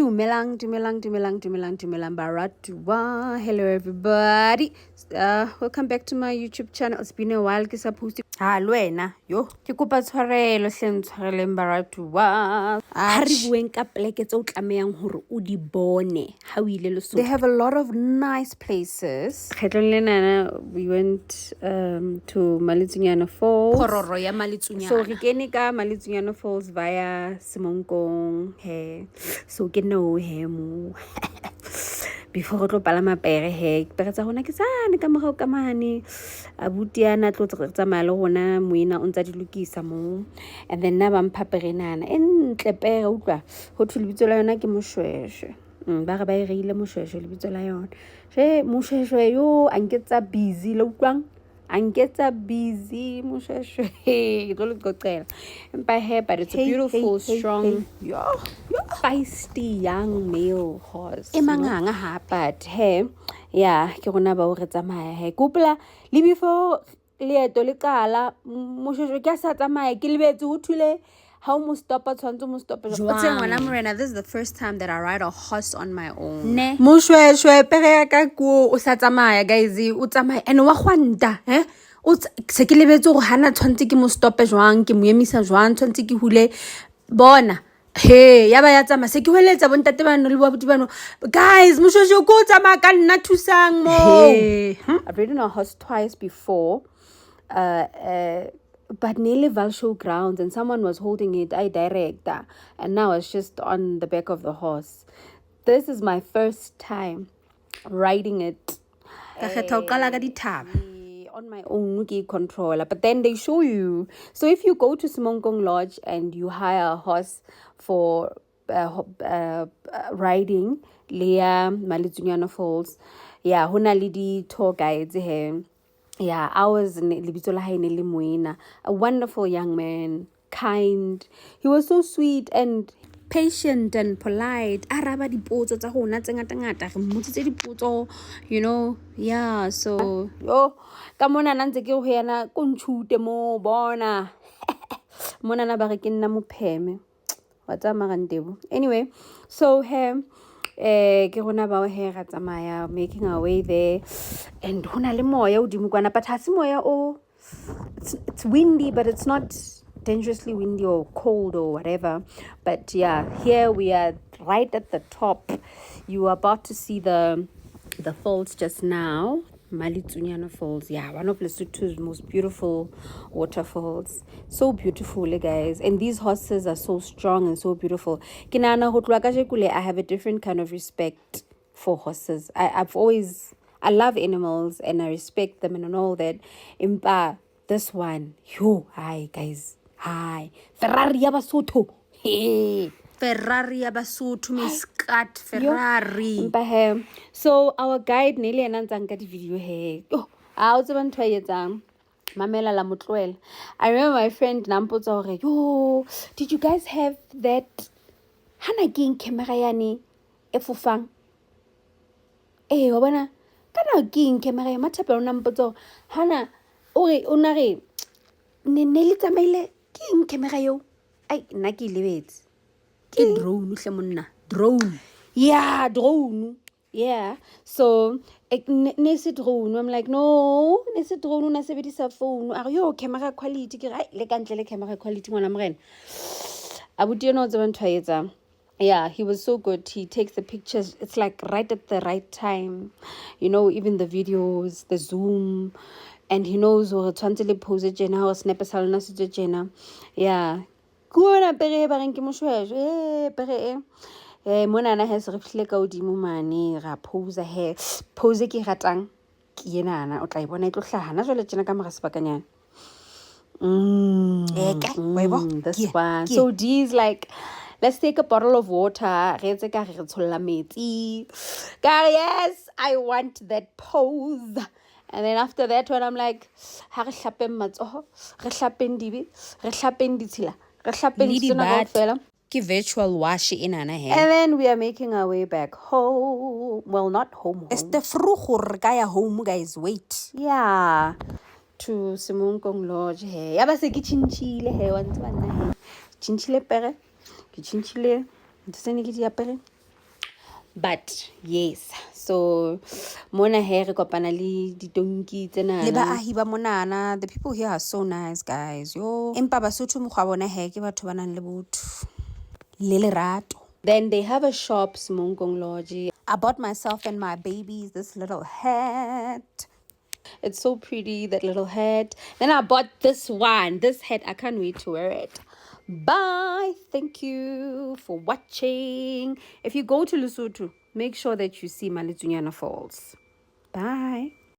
Dumelang, dumelang, dumelang, dumelang, dumelang, baratuwa. Hello, everybody. Welcome back to my YouTube channel. It's been a while ke sa post. Ha le wena yo. Ke kopa tshwarelo hle, ntshwareleng, baratuwa. Ha re bueng ka pleke tse o tlamehang hore o di bone ha o ile Lesotho. They have a lot of nice places. Kgetlong lenana we went to Maletsunyane Falls. Phororo ya Maletsunyana. So re kene ka Maletsunyane Falls via Semonkong he. So ke no he mo. Before re tlo palama pere he, pere tsa rona ke tsane ka morao ka mane. Abuti ana tlo re tsamaya le rona, moena o ntsa di lokisa mo. And then nna ba mpha pere nana e ntle, pere utlwa ho thwe lebitso la yona ke Moshweshwe. Ba re ba e reile Moshweshwe lebitso la yona. She Moshweshwe yo a nketsa busy le utlwang, a nketsa busy Moshweshwe, ke tlo le qoqela. Empa he, but it's a Hey, beautiful, hey, hey, strong, hey. Feisty young male horse. E manganga hape. But he, yeah, ke rona bao re tsamaya he. Ke hopola le before leeto le qala, Moshweshwe ke a sa tsamaya, ke lebetse ho thule ha o mo stopa, tshwanetse o mo stope Jwang? O tsebe, ngwana morena, this is the first time that I ride a horse on my own. Ne. Moshweshwe pere ya ka ko o sa tsamaya, guys, o tsamaya and wa gwanta he. O se ke lebetse gore hana tshwanetse ke mo stope jwang, ke mo emisa jwang, tshwanetse ke hule bona he, ya ba ya tsamaya. Se ke hweletsa bontate bano le babuti bano, guys, Moshweshwe ko o tsamaya ka nna, thusang mo. I've ridden a horse twice before, but nearly Vaal Show grounds, and someone was holding it, I director, and now it's just on the back of the horse. This is my first time riding it. Ka kgetha ho qala ka dithaba. On my own ke controller, but then they show you. So if you go to Semonkong Lodge and you hire a horse for riding le ya Maletsunyane Falls, yeah, ho na le di tour guides he. Yeah, ours lebitso la hae ne le Moena, a wonderful young man, kind. He was so sweet and patient and polite, araba dipotso tsa rona tse ngata-ngata, re mmotsitse dipotso. Yeah, so yo ka monana ntse ke ho yena ko ntšhute mo bona monana, ba re ke nna mopheme wa tsamaya Ntebo. Anyway, so he ke rona bao he ra tsamaya, making our way there, and ho na le moya hodimo kwana, but ha se moya o it's windy, but it's not dangerously windy or cold or whatever. But yeah, here we are right at the top. You are about to see the falls just now, Maletsunyane Falls. Yeah, one of Lesotho's most beautiful waterfalls. So beautiful, eh, guys. And these horses are so strong and so beautiful. Ke nahana ho tloha kajeko le, I have a different kind of respect for horses. I love animals and I respect them and all that. Empa this one, yo, hi guys, hi. Ferrari ya Basotho. Hey. Ferrari ya Basotho, Miscat Ferrari. Empa he, so our guide ne le yena a ntsa nka di-video he. Oh, a o tseba ntho a e etsang, mamela la mo tlohela. I remember my friend nampotsa hore, yo, did you guys have that hana ke eng camera yane e fofang ee, wa bona kana ke eng camera ya mathapelo? O nampotsa hore hana o re o na re ne le tsamaile ke eng camera eo. Ai, nna ke e lebetse. Ke drone hle monna, drone. Yeah, drone, yeah. So ne se drone. I'm like, no, ne se drone, o na sebedisa phone. A re, yo, camera quality. Ke re, ai, le ka ntle le camera quality, ngwana morena, abuti ena o tseba ntho a e etsang. Yeah, he was so good. He takes the pictures, it's like right at the right time, even the videos, the zoom, and he knows hore tshwantse le pose tjena, hore senepe sa lona se tswe tjena. Yeah, ke ona pere e ba reng ke Moshweshwe e pere e monana he. Se re fihlile ka hodimo mane, ra posa he. Pose ke e ratang ke enana, o tla e bona e tlo hlaha na jwale tjena ka mora sebakanyana. Eke, wa e bona? This Ke one. ke So D is like, let's take a bottle of water, re etse ka re re tsholla metsi. Ka re, yes, I want that pose. And then after that one, I'm like, ha re hlapeng matsoho, re hlapeng dibe, re hlapeng ditshila, re hlapeng Le tsena di-bat. kaofela. Ke virtual wash enana he. And then we are making our way back home. Well, not home, home. Este vroeg gore re ka ya home, guys, wait. Yeah, to Semonkong Lodge he. Ya ba se ke tjhentjhile he, wa ntse nna he. Tjhentjhile pere, ke tjhentjhile ntho tse ne ke di apere. But yes, so mona he re kopana le ditonki tsena. Le baahi ba monana, the people here are so nice, guys. Yo, empa Basotho mokgwa bona he, ke batho ba nang le botho le lerato. Then they have a shop, Semonkong Lodge. I bought myself and my babies this little hat. It's so pretty, that little hat. Then I bought this one, this hat. I can't wait to wear it. Bye. Thank you for watching. If you go to Lesotho, make sure that you see Maletsunyane Falls. Bye.